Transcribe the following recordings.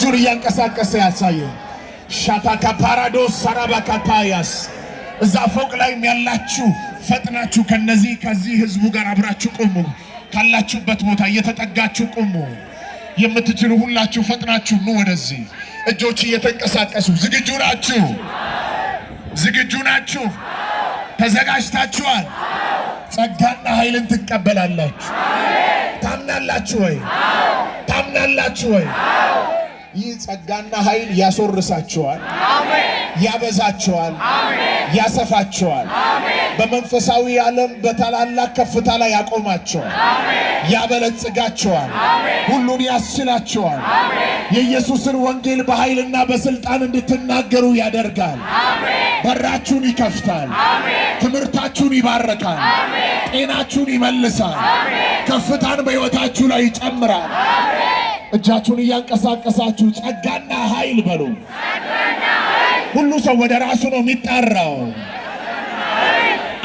እጁን እያንቀሳቀሰ ያሳየ ሻታካ ፓራዶስ ሳራባካታያስ። እዛ ፎቅ ላይም ያላችሁ ፈጥናችሁ ከነዚህ ከዚህ ህዝቡ ጋር አብራችሁ ቁሙ። ካላችሁበት ቦታ እየተጠጋችሁ ቁሙ። የምትችሉ ሁላችሁ ፈጥናችሁ ኑ ወደዚህ። እጆች እየተንቀሳቀሱ ዝግጁ ናችሁ? ዝግጁ ናችሁ? ተዘጋጅታችኋል? ጸጋና ኃይልን ትቀበላላችሁ። ታምናላችሁ ወይ? ታምናላችሁ ወይ? ይህ ጸጋና ኃይል ያስወርሳችኋል፣ ያበዛችኋል፣ ያሰፋችኋል። በመንፈሳዊ ዓለም በታላላቅ ከፍታ ላይ ያቆማችኋል፣ ያበለጽጋችኋል፣ ሁሉን ያስችላችኋል። የኢየሱስን ወንጌል በኃይልና በስልጣን እንድትናገሩ ያደርጋል። በራችሁን ይከፍታል። ትምህርታችሁን ይባርካል። ጤናችሁን ይመልሳል። ከፍታን በሕይወታችሁ ላይ ይጨምራል። እጃችሁን እያንቀሳቀሳችሁ ጸጋና ኃይል በሉ። ሁሉ ሰው ወደ ራሱ ነው የሚጠራው።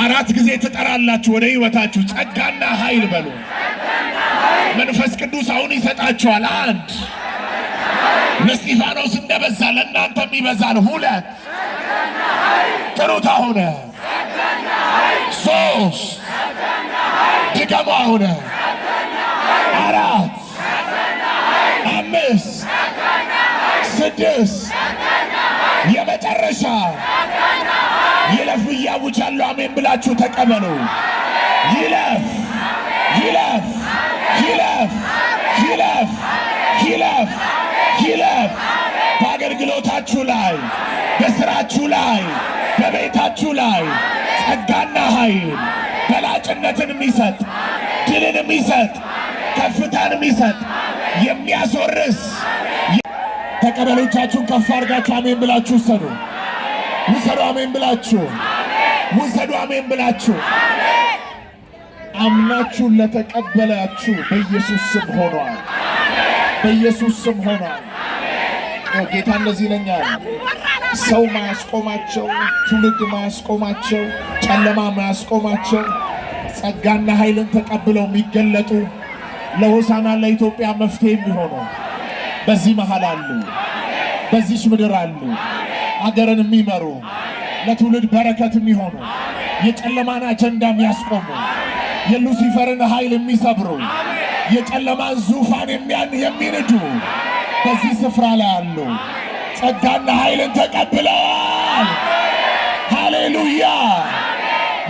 አራት ጊዜ ትጠራላችሁ ወደ ሕይወታችሁ። ጸጋና ኃይል በሉ። መንፈስ ቅዱስ አሁን ይሰጣችኋል። አንድ፣ ለእስጢፋኖስ እንደበዛ ለእናንተም ይበዛል። ሁለት፣ ጥሩት። አሁን ሶስት፣ ድገሙ። አሁን አራት፣ አምስት፣ ስድስት፣ የመጨረሻ ይለፍ እያውጃለሁ። አሜን ብላችሁ ተቀበሉ። ይለፍ፣ ይለፍ፣ ይለፍ፣ ይለፍ፣ ይለፍ፣ ይለፍ። በአገልግሎታችሁ ላይ፣ በስራችሁ ላይ፣ በቤታችሁ ላይ ጸጋና ኃይል በላጭነትን የሚሰጥ፣ ድልን የሚሰጥ፣ ከፍታን የሚሰጥ፣ የሚያስወርስ ተቀበሉ። እጃችሁን ከፍ አድርጋችሁ አሜን ብላችሁ ውሰዱ። ውሰዱ። አሜን ብላችሁ ውሰዱ። አሜን ብላችሁ አምናችሁ ለተቀበላችሁ በኢየሱስ ስም ሆኗል። በኢየሱስ ስም ሆኗል። ጌታ እንደዚህ ይለኛል። ሰው ማያስቆማቸው፣ ትውልድ ማያስቆማቸው፣ ጨለማ ማያስቆማቸው፣ ጸጋና ኃይልን ተቀብለው የሚገለጡ፣ ለሆሳና ለኢትዮጵያ መፍትሄ የሚሆኑ በዚህ መሃል አሉ። በዚች ምድር አሉ። አገርን የሚመሩ፣ ለትውልድ በረከት የሚሆኑ፣ የጨለማን አጀንዳ የሚያስቆሙ፣ የሉሲፈርን ኃይል የሚሰብሩ፣ የጨለማን ዙፋን የሚንዱ በዚህ ስፍራ ላይ አሉ። ጸጋና ኃይልን ተቀብለዋል። ሃሌሉያ!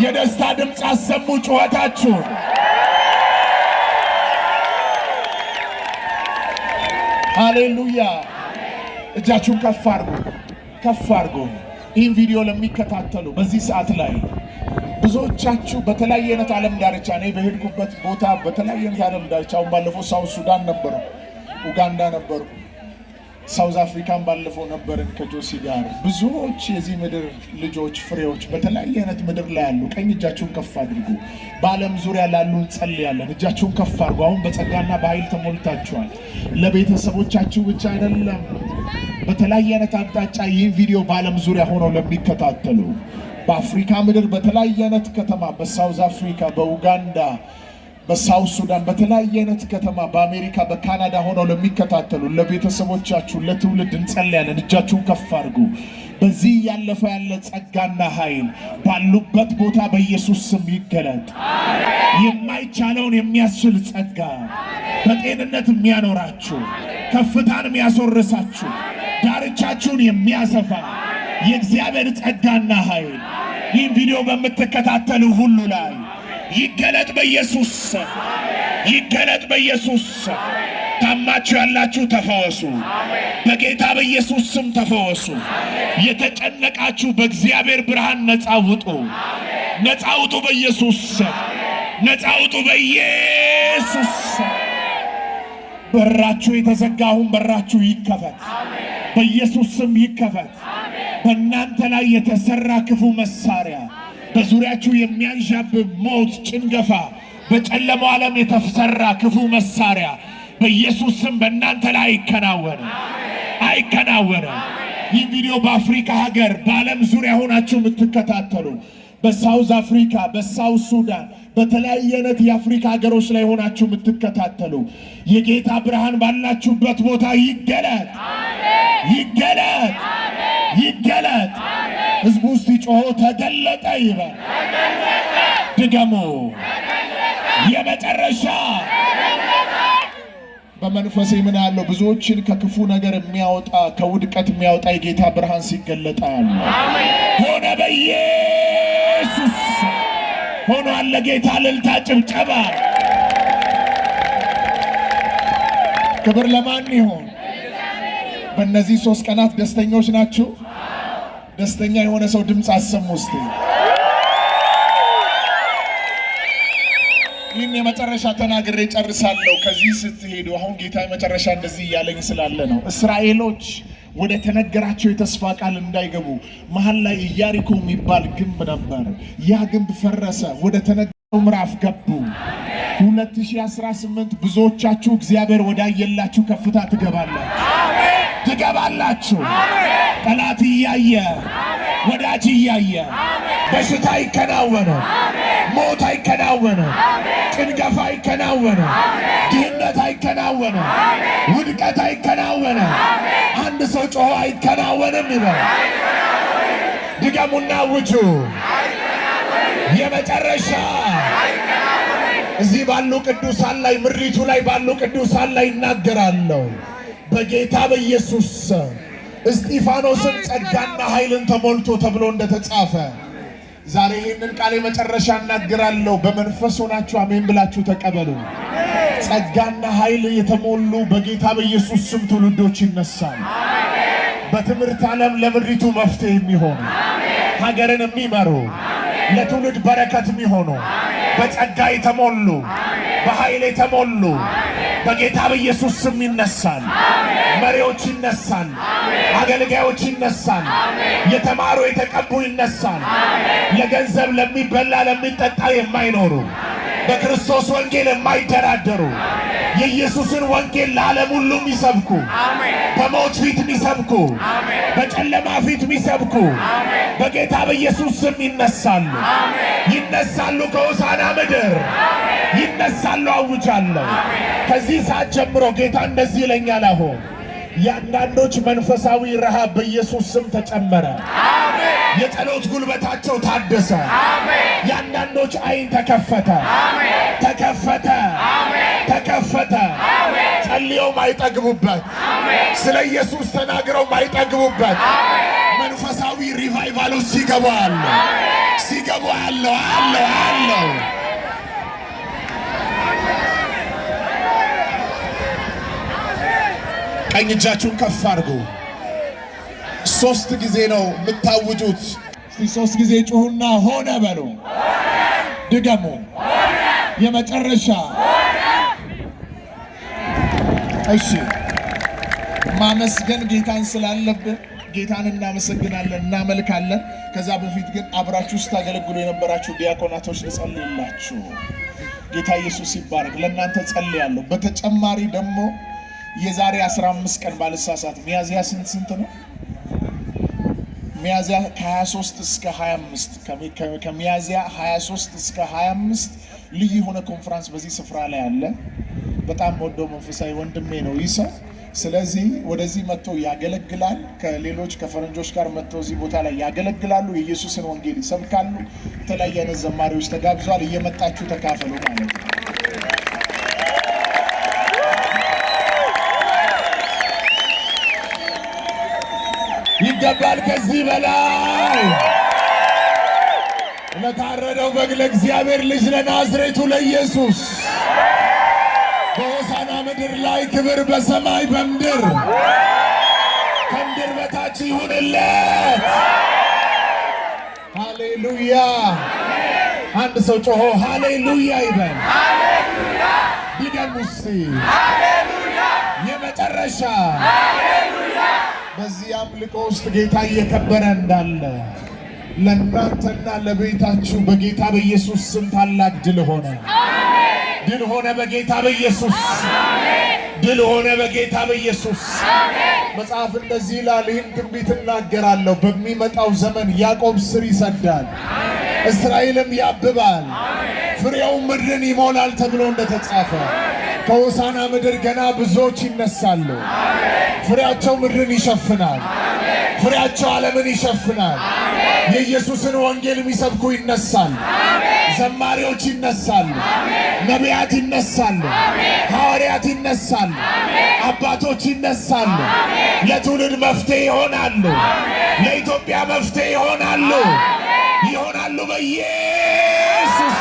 የደስታ ድምፅ አሰሙ ጩኸታችሁን። ሃሌሉያ! እጃችሁን ከፍ አድርጉ፣ ከፍ አድርጉ። ይህን ቪዲዮ ለሚከታተሉ በዚህ ሰዓት ላይ ብዙዎቻችሁ በተለያየ አይነት ዓለም ዳርቻ፣ እኔ በሄድኩበት ቦታ በተለያየ አይነት ዓለም ዳርቻ፣ አሁን ባለፈው South Sudan ነበሩ፣ ኡጋንዳ ነበሩ፣ South Africa ን ባለፈው ነበርን ከጆሲ ጋር። ብዙዎች የዚህ ምድር ልጆች ፍሬዎች በተለያየ አይነት ምድር ላይ ያሉ ቀኝ እጃችሁን ከፍ አድርጉ። በዓለም ዙሪያ ላሉ እንጸልያለን። እጃችሁን ከፍ አድርጉ። አሁን በጸጋና በኃይል ተሞልታችኋል። ለቤተሰቦቻችሁ ብቻ አይደለም፣ በተለያየ አይነት አቅጣጫ ይህን ቪዲዮ በዓለም ዙሪያ ሆነው ለሚከታተሉ፣ በአፍሪካ ምድር በተለያየ አይነት ከተማ፣ በ South Africa፣ በኡጋንዳ፣ በ South Sudan፣ በተለያየ አይነት ከተማ፣ በአሜሪካ፣ በካናዳ ሆነው ለሚከታተሉ ለቤተሰቦቻችሁ፣ ለትውልድ እንጸልያለን። እጃችሁን ከፍ አድርጉ። በዚህ ያለፈ ያለ ጸጋና ኃይል ባሉበት ቦታ በኢየሱስ ስም ይገለጥ። የማይቻለውን የሚያስችል ጸጋ፣ በጤንነት የሚያኖራችሁ፣ ከፍታን የሚያስወርሳችሁ፣ ዳርቻችሁን የሚያሰፋ የእግዚአብሔር ጸጋና ኃይል ይህን ቪዲዮ በምትከታተሉ ሁሉ ላይ ይገለጥ በኢየሱስ ስም፣ ይገለጥ በኢየሱስ ስም። ታማችሁ ያላችሁ ተፈወሱ። በጌታ በኢየሱስ ስም ተፈወሱ። የተጨነቃችሁ በእግዚአብሔር ብርሃን ነፃ ውጡ። ነፃ ውጡ በኢየሱስ ስም። ነፃ ውጡ በኢየሱስ ስም። በራችሁ የተዘጋ አሁን በራችሁ ይከፈት። በኢየሱስ ስም ይከፈት። በእናንተ ላይ የተሰራ ክፉ መሳሪያ፣ በዙሪያችሁ የሚያንዣብብ ሞት፣ ጭንገፋ፣ በጨለማው ዓለም የተሰራ ክፉ መሳሪያ በኢየሱስ ስም በእናንተ ላይ አይከናወንም፣ አይከናወንም። ይህ ቪዲዮ በአፍሪካ ሀገር በዓለም ዙሪያ ሆናችሁ የምትከታተሉ በሳውዝ አፍሪካ፣ በሳውዝ ሱዳን፣ በተለያየ አይነት የአፍሪካ ሀገሮች ላይ ሆናችሁ የምትከታተሉ የጌታ ብርሃን ባላችሁበት ቦታ ይገለጥ፣ ይገለጥ፣ ይገለጥ። ህዝቡ ውስጥ ጮሆ ተገለጠ ይበል። ድገሙ። የመጨረሻ በመንፈሴ ምን አለው? ብዙዎችን ከክፉ ነገር የሚያወጣ፣ ከውድቀት የሚያወጣ የጌታ ብርሃን ሲገለጥ አለ። ሆነ፣ በኢየሱስ ሆኗል። ለጌታ እልልታ፣ ጭብጨባ። ክብር ለማን ይሆን? በእነዚህ 3 ቀናት ደስተኞች ናችሁ? ደስተኛ የሆነ ሰው ድምፅ አሰሙ እስቲ። ይህን የመጨረሻ ተናግሬ ጨርሳለሁ። ከዚህ ስትሄዱ አሁን ጌታ የመጨረሻ እንደዚህ እያለኝ ስላለ ነው። እስራኤሎች ወደ ተነገራቸው የተስፋ ቃል እንዳይገቡ መሀል ላይ ኢያሪኮ የሚባል ግንብ ነበር። ያ ግንብ ፈረሰ። ወደ ተነገረው ምዕራፍ ገቡ። 2018 ብዙዎቻችሁ እግዚአብሔር ወዳየላችሁ ከፍታ ትገባላችሁ፣ ትገባላችሁ። ጠላት እያየ፣ ወዳጅ እያየ በሽታ አይከናወንም፣ ሞት አይከናወንም፣ ጭንገፋ አይከናወንም፣ ድህነት አይከናወንም፣ ውድቀት አይከናወንም። አንድ ሰው ጮሆ አይከናወንም ይበል። ድገሙና ውጁ። የመጨረሻ እዚህ ባሉ ቅዱሳን ላይ፣ ምሪቱ ላይ ባሉ ቅዱሳን ላይ እናገራለሁ። በጌታ በኢየሱስ እስጢፋኖስን ጸጋና ኃይልን ተሞልቶ ተብሎ እንደተጻፈ ዛሬ ይህንን ቃል የመጨረሻ እናገራለሁ። በመንፈስ ሆናችሁ አሜን ብላችሁ ተቀበሉ። ጸጋና ኃይል የተሞሉ በጌታ በኢየሱስ ስም ትውልዶች ይነሳሉ። በትምህርት ዓለም ለምድሪቱ መፍትሄ የሚሆኑ፣ ሀገርን የሚመሩ፣ ለትውልድ በረከት የሚሆኑ፣ በጸጋ የተሞሉ፣ በኃይል የተሞሉ በጌታ በኢየሱስ ስም ይነሳል። መሪዎች ይነሳል። አገልጋዮች ይነሳል። የተማሩ የተቀቡ ይነሳል። ለገንዘብ ለሚበላ ለሚጠጣ የማይኖሩ፣ በክርስቶስ ወንጌል የማይደራደሩ፣ የኢየሱስን ወንጌል ለዓለም ሁሉ የሚሰብኩ፣ በሞት ፊት የሚሰብኩ፣ በጨለማ ፊት የሚሰብኩ በጌታ በኢየሱስ ስም ይነሳሉ። ይነሳሉ። ከሆሳዕና ምድር ይነሳሉ። አውጃለሁ። ከዚህ ሰዓት ጀምሮ ጌታ እንደዚህ ይለኛል። አሁን የአንዳንዶች መንፈሳዊ ረሃብ በኢየሱስ ስም ተጨመረ። የጸሎት ጉልበታቸው ታደሰ። የአንዳንዶች ዓይን ተከፈተ፣ ተከፈተ፣ ተከፈተ። ጸልየው ማይጠግቡበት፣ ስለ ኢየሱስ ተናግረው ማይጠግቡበት መንፈሳዊ revival ኡ ሲገቡ አለ፣ ሲገቡ አለው አለው አለው። ቀኝ እጃችሁን ከፍ አድርጉ። ሶስት ጊዜ ነው የምታውጁት። እስቲ ሶስት ጊዜ ጩሁና ሆነ በሉ። ድገሙ። የመጨረሻ። እሺ፣ ማመስገን ጌታን ስላለብን ጌታን እናመሰግናለን፣ እናመልካለን። ከዛ በፊት ግን አብራችሁ ስታገለግሉ የነበራችሁ ዲያቆናቶች ልጸልይላችሁ። ጌታ ኢየሱስ ይባረክ። ለእናንተ ጸልያለሁ። በተጨማሪ ደግሞ የዛሬ 15 ቀን ባልሳሳት ሚያዝያ ስንት ስንት ነው? ሚያዝያ ከ23 እስከ 25፣ ከሚያዝያ 23 እስከ 25 ልዩ የሆነ ኮንፈረንስ በዚህ ስፍራ ላይ አለ። በጣም ወደው መንፈሳዊ ወንድሜ ነው ይህ ሰው። ስለዚህ ወደዚህ መጥቶ ያገለግላል። ከሌሎች ከፈረንጆች ጋር መጥተው እዚህ ቦታ ላይ ያገለግላሉ። የኢየሱስን ወንጌል ይሰብካሉ። የተለያየ አይነት ዘማሪዎች ተጋብዘዋል። እየመጣችሁ ተካፈሉ ማለት ነው። ይገባል ከዚህ በላይ ለታረደው በግ፣ ለእግዚአብሔር ልጅ፣ ለናዝሬቱ ለኢየሱስ በሆሳና ምድር ላይ ክብር በሰማይ በምድር ከምድር በታች ይሁንለት። ሃሌሉያ! አንድ ሰው ጮሆ ሃሌሉያ ይበል። ድገሙ እስቲ። የመጨረሻ በዚህ አምልኮ ውስጥ ጌታ እየከበረ እንዳለ ለእናንተና ለቤታችሁ በጌታ በኢየሱስ ስም ታላቅ ድል ሆነ። ድል ሆነ በጌታ በኢየሱስ፣ ድል ሆነ በጌታ በኢየሱስ። መጽሐፍ እንደዚህ ይላል፣ ይህን ትንቢት እናገራለሁ፣ በሚመጣው ዘመን ያዕቆብ ስር ይሰዳል። እስራኤልም ያብባል፣ ፍሬውም ምድርን ይሞላል ተብሎ እንደተጻፈ ከሆሳና ምድር ገና ብዙዎች ይነሳሉ። ፍሬያቸው ምድርን ይሸፍናል። ፍሬያቸው ዓለምን ይሸፍናል። የኢየሱስን ወንጌል የሚሰብኩ ይነሳሉ። ዘማሪዎች ይነሳሉ። ነቢያት ይነሳሉ። ሐዋርያት ይነሳሉ። አባቶች ይነሳሉ። ለትውልድ መፍትሄ ይሆናሉ። ለኢትዮጵያ መፍትሄ ይሆናሉ ይሆናሉ በኢየሱስ።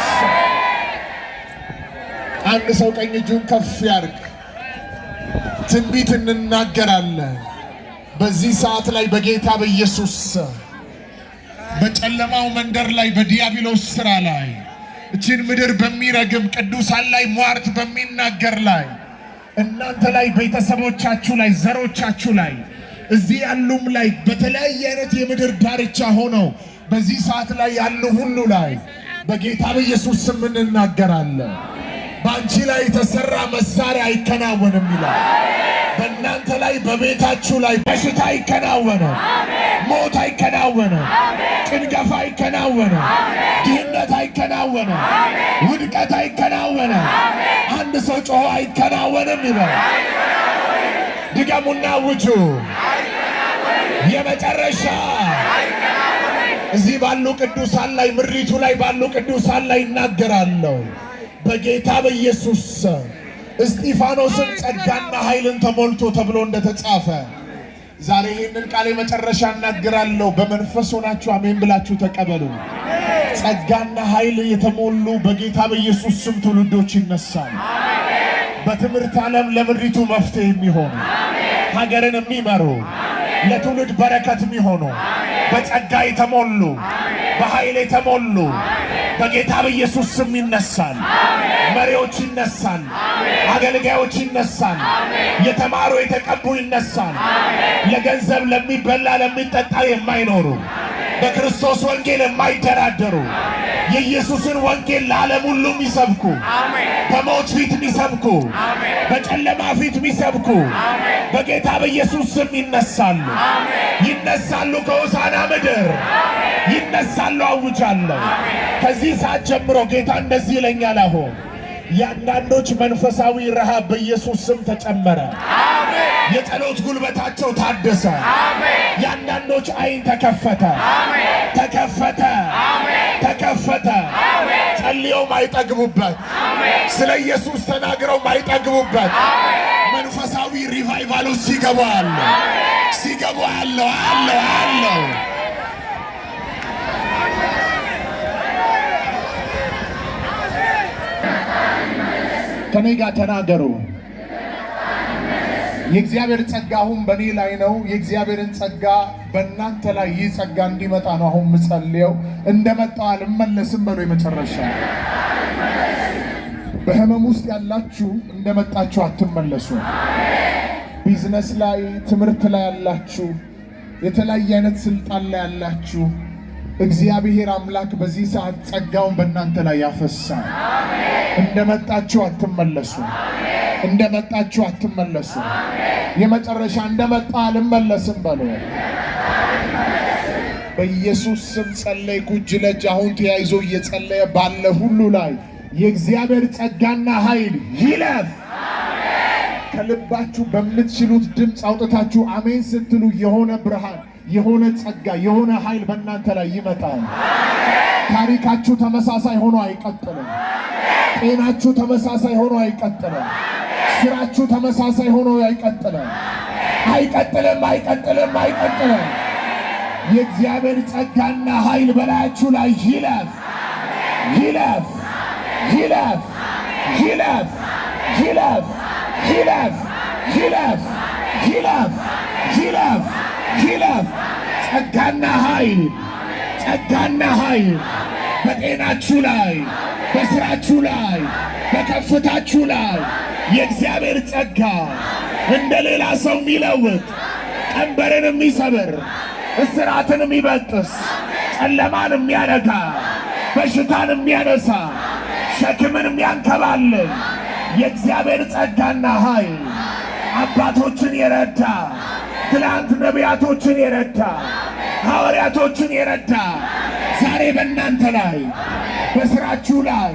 አንድ ሰው ቀኝ እጁን ከፍ ያርግ። ትንቢት እንናገራለን በዚህ ሰዓት ላይ በጌታ በኢየሱስ በጨለማው መንደር ላይ፣ በዲያብሎስ ስራ ላይ፣ እችን ምድር በሚረግም፣ ቅዱሳን ላይ ሟርት በሚናገር ላይ፣ እናንተ ላይ፣ ቤተሰቦቻችሁ ላይ፣ ዘሮቻችሁ ላይ፣ እዚህ ያሉም ላይ፣ በተለያየ አይነት የምድር ዳርቻ ሆነው በዚህ ሰዓት ላይ ያሉ ሁሉ ላይ በጌታ በኢየሱስ ስም እንናገራለን። በአንቺ ላይ የተሰራ መሳሪያ አይከናወንም ይላል። በእናንተ ላይ፣ በቤታችሁ ላይ በሽታ አይከናወንም፣ ሞት አይከናወንም፣ ጭንገፋ አይከናወንም፣ ድህነት አይከናወንም፣ ውድቀት አይከናወንም። አንድ ሰው ጮሆ አይከናወንም ይበል። ድገሙና ውጁ። የመጨረሻ እዚህ ባሉ ቅዱሳን ላይ፣ ምድሪቱ ላይ ባሉ ቅዱሳን ላይ እናገራለሁ። በጌታ በኢየሱስ ስም እስጢፋኖስም ጸጋና ኃይልን ተሞልቶ ተብሎ እንደተጻፈ ዛሬ ይህንን ቃል የመጨረሻ እናገራለሁ። በመንፈስ ሆናችሁ አሜን ብላችሁ ተቀበሉ። ጸጋና ኃይል የተሞሉ በጌታ በኢየሱስ ስም ትውልዶች ይነሳሉ። በትምህርት ዓለም ለምድሪቱ መፍትሄ የሚሆኑ፣ ሀገርን የሚመሩ፣ ለትውልድ በረከት የሚሆኑ፣ በጸጋ የተሞሉ፣ በኃይል የተሞሉ በጌታ በኢየሱስ ስም ይነሳል። መሪዎች ይነሳል። አገልጋዮች ይነሳል። የተማሩ የተቀቡ ይነሳል። ለገንዘብ፣ ለሚበላ ለሚጠጣ የማይኖሩ፣ በክርስቶስ ወንጌል የማይደራደሩ፣ የኢየሱስን ወንጌል ለዓለም ሁሉ የሚሰብኩ፣ በሞት ፊት የሚሰብኩ፣ በጨለማ ፊት የሚሰብኩ በጌታ በኢየሱስ ስም ይነሳሉ። ይነሳሉ። ከሆሳና ምድር ይነሳሉ። አውጃለሁ። ከዚህ ሰዓት ጀምሮ ጌታ እንደዚህ ይለኛል። አሁን የአንዳንዶች መንፈሳዊ ረሃብ በኢየሱስ ስም ተጨመረ። የጸሎት ጉልበታቸው ታደሰ። የአንዳንዶች ዓይን ተከፈተ፣ ተከፈተ፣ ተከፈተ። ጸልየው ማይጠግቡበት፣ ስለ ኢየሱስ ተናግረው ማይጠግቡበት መንፈሳዊ revival ኡ ሲገቡ አለ፣ ሲገቡ አለው አለው አለው። ከኔ ጋር ተናገሩ። የእግዚአብሔር ጸጋ አሁን በእኔ ላይ ነው። የእግዚአብሔርን ጸጋ በእናንተ ላይ፣ ይህ ጸጋ እንዲመጣ ነው አሁን ምጸልየው። እንደመጣው አልመለስም በሉ። የመጨረሻ በህመም ውስጥ ያላችሁ እንደመጣችሁ አትመለሱ። ቢዝነስ ላይ፣ ትምህርት ላይ ያላችሁ፣ የተለያየ አይነት ስልጣን ላይ ያላችሁ እግዚአብሔር አምላክ በዚህ ሰዓት ጸጋውን በእናንተ ላይ ያፈሳል። እንደመጣችሁ አትመለሱ። እንደመጣችሁ አትመለሱ። የመጨረሻ እንደመጣ አልመለስም በሉ። በኢየሱስ ስም ጸለይኩ። እጅ ለእጅ አሁን ተያይዞ እየጸለየ ባለ ሁሉ ላይ የእግዚአብሔር ጸጋና ኃይል ይለፍ። ከልባችሁ በምትችሉት ድምፅ አውጥታችሁ አሜን ስትሉ የሆነ ብርሃን፣ የሆነ ጸጋ፣ የሆነ ኃይል በእናንተ ላይ ይመጣል። ታሪካችሁ ተመሳሳይ ሆኖ አይቀጥልም። ጤናችሁ ተመሳሳይ ሆኖ አይቀጥልም። ስራችሁ ተመሳሳይ ሆኖ አይቀጥልም። አይቀጥልም፣ አይቀጥልም፣ አይቀጥልም። የእግዚአብሔር ጸጋና ኃይል በላያችሁ ላይ ይለፍ፣ ይለፍ፣ ይለፍ፣ ይለፍ፣ ይለፍ፣ ይለፍ፣ ይለፍ፣ ይለፍ፣ ይለፍ፣ ይለፍ። ጸጋና ኃይል፣ ጸጋና ኃይል በጤናችሁ ላይ፣ በስራችሁ ላይ፣ በከፍታችሁ ላይ የእግዚአብሔር ጸጋ እንደ ሌላ ሰው የሚለውጥ፣ ቀንበርን የሚሰብር፣ እስራትን የሚበጥስ፣ ጨለማን የሚያነጋ፣ በሽታን የሚያነሳ፣ ሸክምን የሚያንከባልል የእግዚአብሔር ጸጋና ኃይል አባቶችን የረዳ፣ ትላንት ነቢያቶችን የረዳ፣ ሐዋርያቶችን የረዳ፣ ዛሬ በእናንተ ላይ፣ በስራችሁ ላይ።